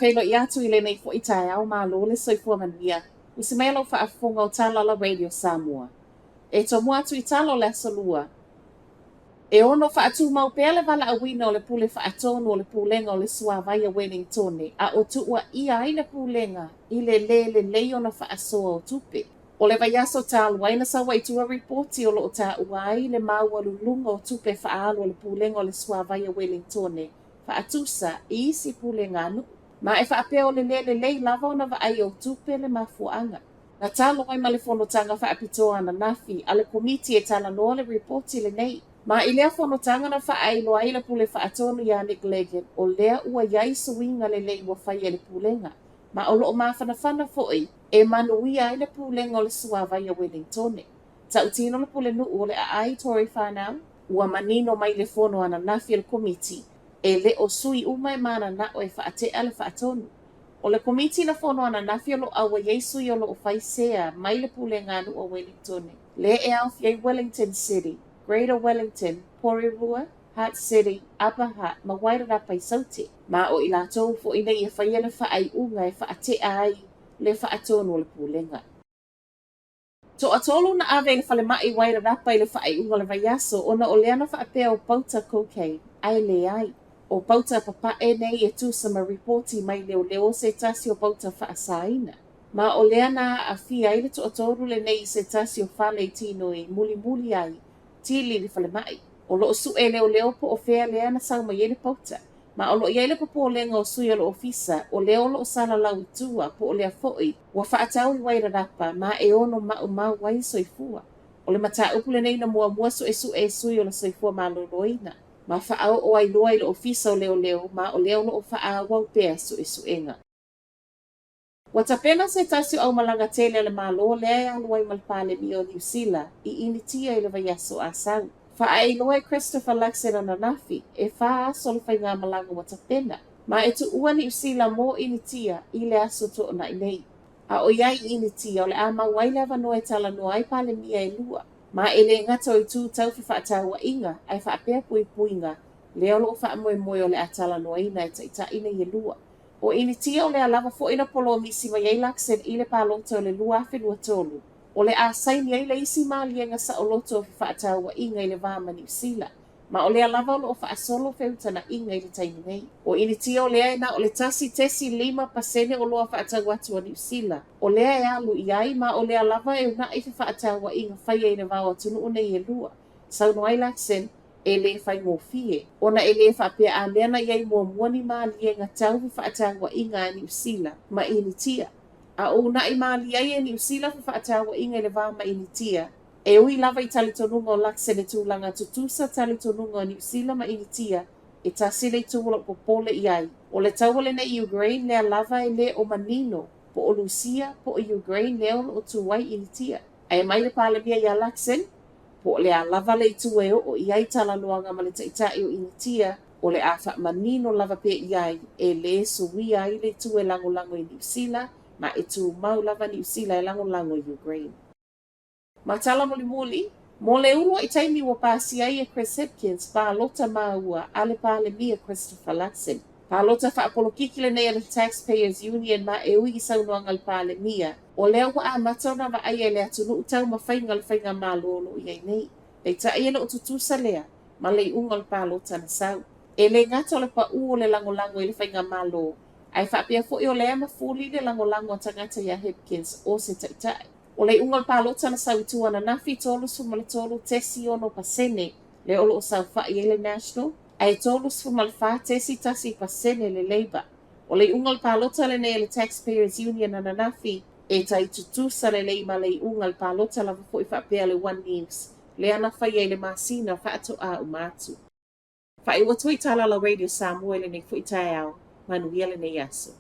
Faafeiloai atu i lenei foi taeao, malo le soifua manuia. Usi mai lau faafofoga o Talala Radio Samoa. E tomua atu i tala o le Aso Lua. E ono faatumau pea le valaauina o le Pule Faatonu o le Pulega o le Suavai a Welingtone a o tuuaia ai le Pulega i le lē lelei ona faasoa o tupe. O le vaiaso talu ai na sau ai i tua ripoti o lo o taua ai le maualuluga o tupe faaalu a le Pulega o le Suavai a Welingtone faatusa i isi pulega a nuu. Ma e faapea o le lē lelei lava ona vaai o tupe le mafuaaga. Na talo ai ma le fonotaga faapitoa ananafi a le Komiti e talanoa le ripoti lenei. Ma i lea fonotaga na faaailoa ai le Pule Faatonu iā Nick Leggett o lea ua i ai suiga lelei ua faia e le Pulega, ma o lo o mafanafana foi e manuia ai le Pulega o le Suavai a Welingtone. Tautino le Pulenuu o le Aai Tory Whanau, ua manino mai le fono ananafi a le Komiti e le o sui uma e mananao e faatea le faatonu. O le Komiti na fono ananafi o lo o auai ai sui o lo o fai sea mai le Pulega a Nuu a Wellingtone, lea e aofia ai Wellington City, Greater Wellington, Porirua, Hutt City, Upper Hutt ma Wairarapa i Saute. Ma o i latou foi nei e faia le faaiuga e faatea ai le faatonu o le Pulega. Toatolu na ave i le falemai i Wairarapa i le faaiuga o le vaiaso ona o lea na faapea o pauta cocaine, ae leai. O pauta papae nei e tusa ma ripoti mai leoleo o se tasi o pauta faasaina. Ma o lea na aafia ai le toatolu lenei i se tasi o fale i Tinui mulimuli ai tili i le falemai. O lo o suʻe leoleo po o fea lea na sau mai ai le pauta. Ma o lo o i ai le popolega o sui o le ofisa, o lea o lo o salalau i tua, po o lea foi ua faatau i Wairarapa ma e ono maumau ai soifua. O le mataupu lenei na muamua suesue e sui o le Soifua Maloloina, ma faaoo ai loa i le Ofisa o Leoleo ma o lea o lo o faaauau pea suesuega. Ua tapena se tasi o aumalaga tele a le Malo lea e alu ai ma le Palemia o Niu Sila i Initia i le vaiaso a sau. Faaailoa e Christopher Luxon ananafi, e fa aso le faigamalaga ua tapena, ma e tuua Niu Sila mo Initia i le aso Toonai nei. A o i ai i Initia, o le a mau ai le avanoa e talanoa ai Palemia e lua, ma e le gata o itu tau fefaatauaiga ae faapea puipuiga lea o lo o faamoemoe o le a talanoaina e taitai nei e lua. O Initia o lea lava foi na polomisi mai ai Luxon i le palota o le 2023, o le a saini ai le isi maliega saoloto o fefaatauaiga i le va ma Niu Sila, ma o lea lava o lo o faasolo feutanaʻiga i le taimi nei. O Initia o lea e na o le 1.5% oloa faatau atu a Niu Sila, o lea e alu i ai ma o lea lava e unaʻi fefaatauaiga faia i le va o atunuu nei e lua, saunoa ai Luxon, e le faigofie, ona e le faapea a mea na i ai muamua ni maliega tau fefaatauaiga a Niu Sila ma Initia. A o unaʻi malie ai e Niu Sila fefaatauaiga i le va ma Initia, e ui lava i talitonuga o Luxon e tulaga tutusa talitonuga o Niu Sila ma Initia e tasi le itu o lo o popole i ai. O le taua lenei i Ukraine lea lava e le o manino po o Lusia po o Ukraine lea o lo o tu ai Initia. Ae mai le Palemia iā Luxon, Po o le a lava le itu e oo i ai talanoaga ma le Taitai o Initia, o le a faamanino lava pea i ai e lē suia ai le itu e lagolago i Niu Sila ma e tumau lava Niu Sila e lagolago i Ukraine. Ma tala mulimuli, mo le uluaʻi taimi ua pasia ai e Chris Hipkins palota māua a le Palemia Christopher Luxon. Palota faapolokiki lenei a le Taxpayers Union ma e ui i saunoaga a le Palemia, O lea ua amata ona vaaia e le atunuu taumafaiga o le faigamalo o lo o i ai nei. Peitai e le o tutusa lea ma le iuga o le palota na sau. E le gata o le paʻū o le lagolago i le faigamalo, ae faapea foi o lea e mafuli le lagolago a tagata iā Hipkins o se taitai. O le iuga o le palota na sau i tua ananafi, 33.6% lea o lo o saofaʻi ai le National, ae 34.1% le Labour. O le iuga o le palota lenei a le Taxpayers Union ananafi, e tai tutusa lelei ma le iuga o le palota lava foi faapea le One News lea na faia i le masina faatoa uma atu. Faaiu atu ai Talala Radio Samoa i lenei foi taeao. Manuia lenei aso.